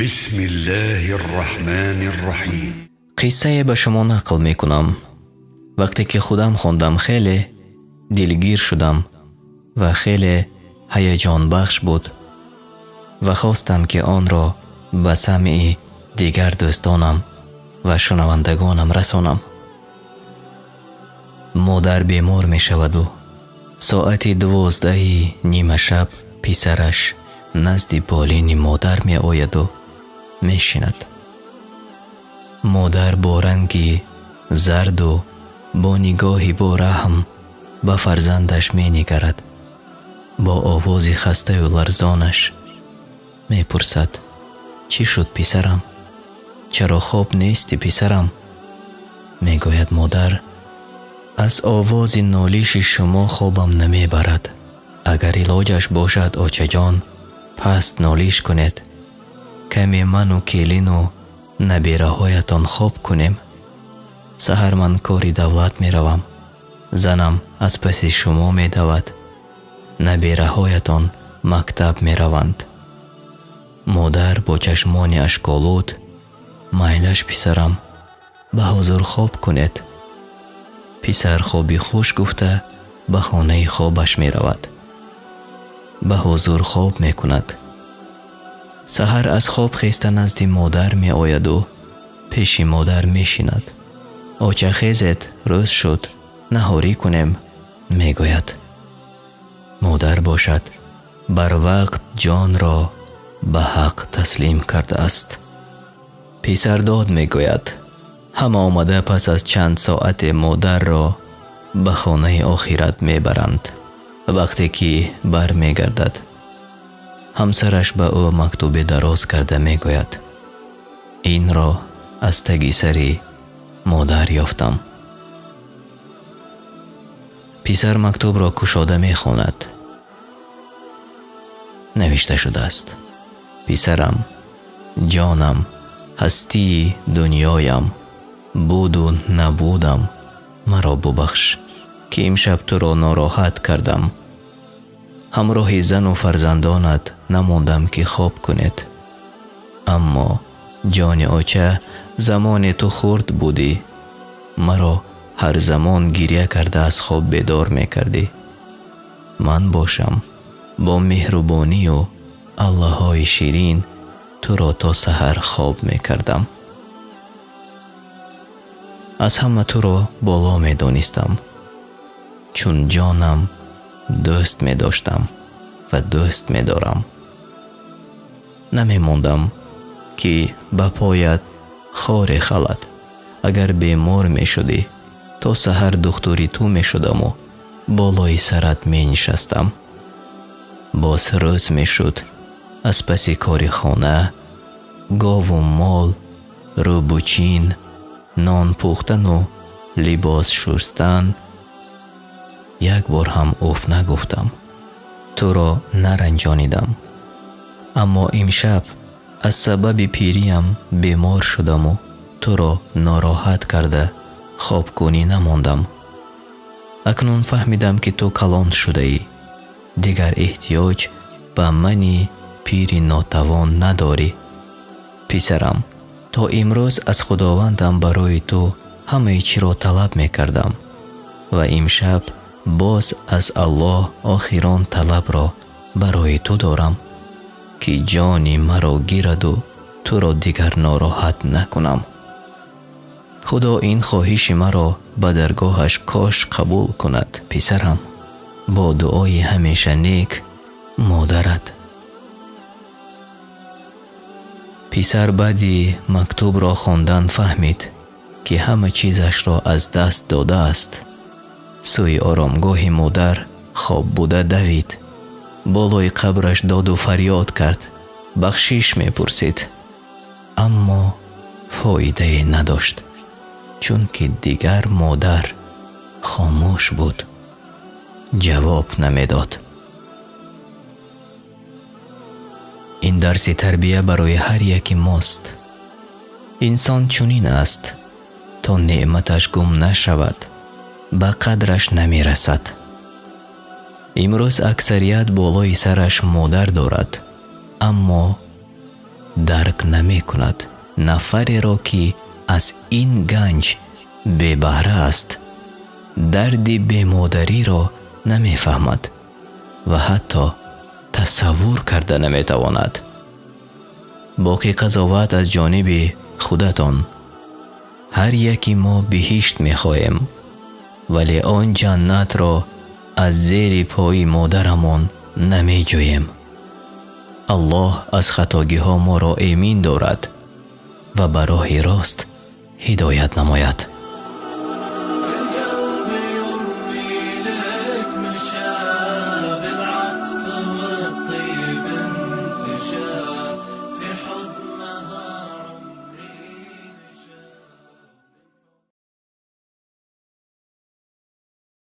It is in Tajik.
بسم الله الرحمن الرحیم. Қиссае ба шумо нақл мекунам. Вақте ки худам хондам, хеле дилгир шудам ва хеле ҳаяҷонбахш буд ва хостам, ки онро ба самъи дигар дӯстонам ва шунавандагонам расонам. Модар бемор мешаваду соати 12-и нимашаб писараш назди болини модар меояду мешинад. Модар бо ранги зарду бо нигоҳи бораҳм ба фарзандаш менигарад. Бо овози хастаю ларзонаш мепурсад: «Чӣ шуд, писарам? Чаро хоб нести, писарам?» Мегӯяд модар: «Аз овози нолиши шумо хобам намебарад. Агар илоҷаш бошад, очаҷон, паст нолиш кунед, каме ману келину набираҳоятон хоб кунем. Саҳар ман кори давлат меравам, занам аз паси шумо медавад, набираҳоятон мактаб мераванд». Модар бо чашмони ашколуд: «Майлаш, писарам, ба ҳузур хоб кунед». Писар хоби хуш гуфта ба хонаи хобаш меравад, ба ҳузур хоб мекунад. Саҳар аз хоб хеста назди модар меояду пеши модар мешинад. «Оча, хезед, рӯз шуд, наҳорӣ кунем», мегӯяд. Модар бошад, барвақт ҷонро ба ҳақ таслим кардааст. Писар дод мегӯяд. Ҳама омада пас аз чанд соате модарро ба хонаи охират мебаранд. Вақте ки бармегардад, ҳамсараш ба ӯ мактубе дароз карда мегӯяд: «Инро аз таги сари модар ёфтам». Писар мактубро кушода мехонад. Навишта шудааст: «Писарам, ҷонам, ҳастии дунёям, буду набудам, маро бубахш, ки имшаб туро нороҳат кардам. Ҳамроҳи зану фарзандонат намондам, ки хоб кунед. Аммо, ҷони оча, замоне ту хурд будӣ, маро ҳар замон гиря карда аз хоб бедор мекардӣ. Ман бошам, бо меҳрубонию аллаҳои ширин туро то саҳар хоб мекардам. Аз ҳама туро боло медонистам, чун ҷонам дӯст медоштам ва дӯст медорам. Намемондам, ки ба поят хоре халад. Агар бемор мешудӣ, то саҳар духтури ту мешудаму болои сарат менишастам. Боз рӯз мешуд, аз паси кори хона, гову мол, рӯбучин, нон пухтану либос шустан як бор ҳам уф нагуфтам, туро наранҷонидам. Аммо имшаб аз сабаби пириям бемор шудаму туро нороҳат карда хобкунӣ намондам. Акнун фаҳмидам, ки ту калон шудаӣ, дигар эҳтиёҷ ба мани пири нотавон надорӣ. Писарам, то имрӯз аз Худовандам барои ту ҳамаи чиро талаб мекардам ва имшаб боз аз Аллоҳ охирон талабро барои ту дорам, ки ҷони маро гираду туро дигар нороҳат накунам. Худо ин хоҳиши маро ба даргоҳаш кош қабул кунад. Писарам, бо дуои ҳамеша нек, модарат». Писар баъди мактубро хондан фаҳмид, ки ҳама чизашро аз даст додааст. Сӯи оромгоҳи модар хоб буда давид, болои қабраш доду фарёд кард, бахшиш мепурсид, аммо фоидае надошт, чунки дигар модар хомӯш буд, ҷавоб намедод. Ин дарси тарбия барои ҳар яки мост. Инсон чунин аст: то неъматаш гум нашавад, ба қадраш намерасад. Имрӯз аксарият болои сараш модар дорад, аммо дарк намекунад. Нафареро, ки аз ин ганҷ бебаҳра аст, дарди бемодариро намефаҳмад ва ҳатто тасаввур карда наметавонад. Боқӣ қазоват аз ҷониби худатон. Ҳар яки мо биҳишт мехоҳем, вале он ҷаннатро аз зери пои модарамон намеҷӯем. Аллоҳ аз хатогиҳо моро эмин дорад ва ба роҳи рост ҳидоят намояд.